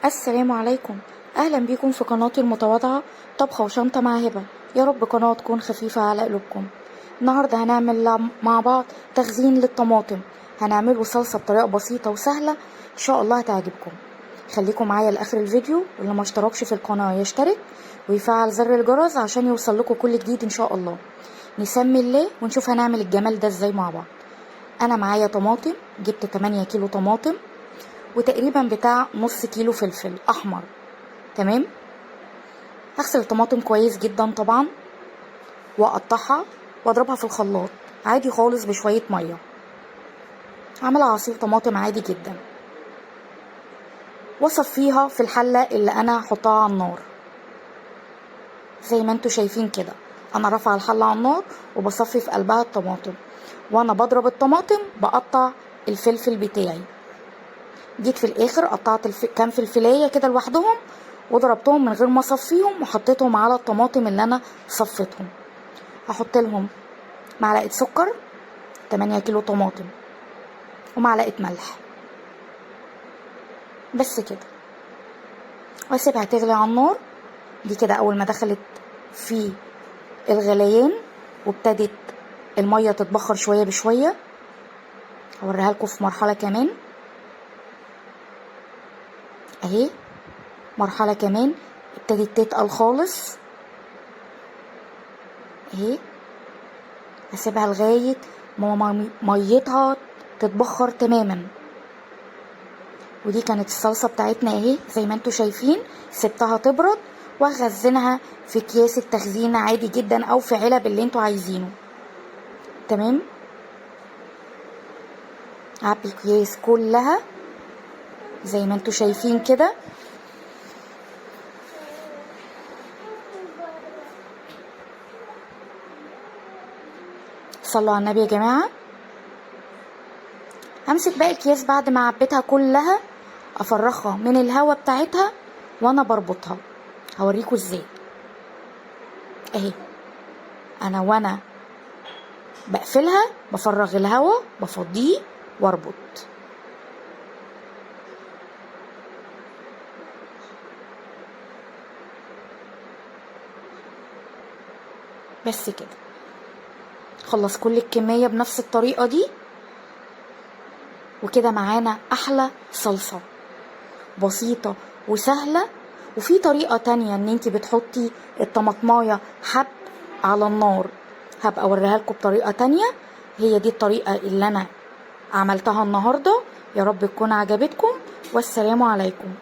السلام عليكم، اهلا بيكم في قناتي المتواضعة طبخه وشنطه مع هبه. يا رب قناة تكون خفيفة على قلوبكم. النهارده هنعمل مع بعض تخزين للطماطم، هنعمله صلصه بطريقة بسيطة وسهلة ان شاء الله هتعجبكم. خليكم معايا لاخر الفيديو، واللي ما اشتركش في القناة يشترك ويفعل زر الجرس عشان يوصل لكم كل جديد ان شاء الله. نسمي الله ونشوف هنعمل الجمال ده ازاي مع بعض. انا معايا طماطم، جبت 8 كيلو طماطم وتقريبا بتاع نص كيلو فلفل احمر. تمام، هغسل الطماطم كويس جدا طبعا واقطعها واضربها في الخلاط عادي خالص بشوية مية. هعملها عصير طماطم عادي جدا، واصفيها في الحلة اللي انا هحطها على النار. زي ما انتوا شايفين كده انا رافعه الحلة على النار وبصفي في قلبها الطماطم، وانا بضرب الطماطم بقطع الفلفل بتاعي. جيت في الاخر قطعت كام فلفلايه كده لوحدهم وضربتهم من غير ما اصفيهم وحطيتهم على الطماطم اللي انا صفيتهم. هحط لهم معلقه سكر، 8 كيلو طماطم، ومعلقة ملح، بس كده، واسيبها تغلي على النار. دي كده اول ما دخلت في الغليان وابتدت المية تتبخر شوية بشوية، هوريها لكم في مرحلة كمان اهي. مرحلة كمان ابتدت تتقل خالص اهي. هسيبها لغاية ما ميتها تتبخر تماما. ودي كانت الصلصه بتاعتنا اهي زي ما انتوا شايفين. سبتها تبرد وهخزنها في اكياس التخزين عادي جدا او في علب اللي انتوا عايزينه. تمام، اعبي الاكياس كلها زي ما انتوا شايفين كده. صلوا على النبي يا جماعة. همسك باقي الاكياس بعد ما عبيتها كلها، افرغها من الهوا بتاعتها وانا بربطها. هوريكم ازاي اهي. انا وانا بقفلها بفرغ الهوا، بفضيه واربط. بس كده خلص كل الكمية بنفس الطريقة دي. وكده معانا احلى صلصة بسيطة وسهلة. وفي طريقة تانية ان انتي بتحطي الطماطماية حب على النار، هبقى اوريها لكم بطريقة تانية. هي دي الطريقة اللي انا عملتها النهاردة. يا رب تكون عجبتكم، والسلام عليكم.